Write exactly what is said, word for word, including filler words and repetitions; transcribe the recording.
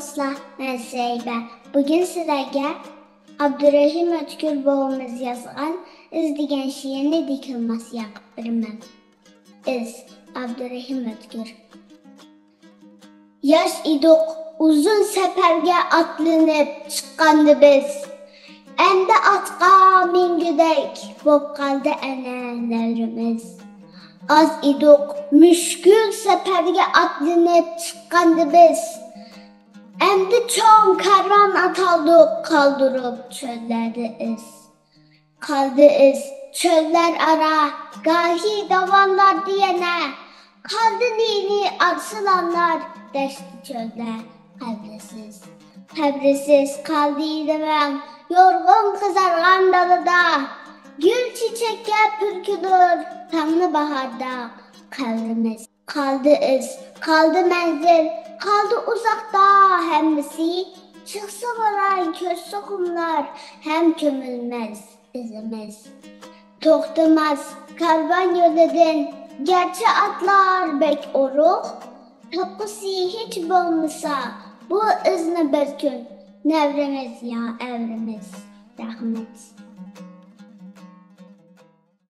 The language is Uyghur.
دوستلار، مەن سەيبە. بۈگۈن سىلەرگە ئابدۇرېھىم ئۆتكۈر بوۋىمىز يازغان ئىز دېگەن شېئىرنى دېكلاماتسىيە قىلىپ بېرىمەن. ئىز، ئابدۇرېھىم ئۆتكۈر. ياش ئىدۇق، ئۇزۇن سەپەرگە ئاتلىنىپ چىققاندا بىز. ئەمدى ئاتقا مىنگۈدەك بوپ قالدى ئەنە نەۋرىمىز. ئاز ئىدۇق، مۈشكۈل سەپەرگە ئاتلىنىپ چىققاندا بىز. ئەمدى چوڭ كارۋان ئاتالدۇق، قالدۇرۇپ چۆللەردە ئىز. قالدى ئىز چۆللەر ئارا، گاھى داۋانلاردا يەنە. قالدى نىلى ئارسلانلار، دەشتى چۆلدە قەبرىسىز. قەبرىسىز قالدى دېۋەڭ، يورغۇن قىزارغان دالىدا. گۈل چېچەككە پۈركىلۇر تاڭنى باھاردا قەبرىمىز. قالدى ئىز، قالدى مەنزىل، قالدى ئۇزاقتا ھەممىسى. چىقسا بوران، كۆچسە قۇملار، ھەم كۆمۈلمەس ئىزىمىز. توختىماس كارۋان يولىدىن، گەرچە ئاتلار بەك ئورۇق، تاپقۇسى ھېچ بولمىسا بۇ ئىزنى بىر كۈن نەۋرىمىز يا ئەۋرىمىز. رەھمەت.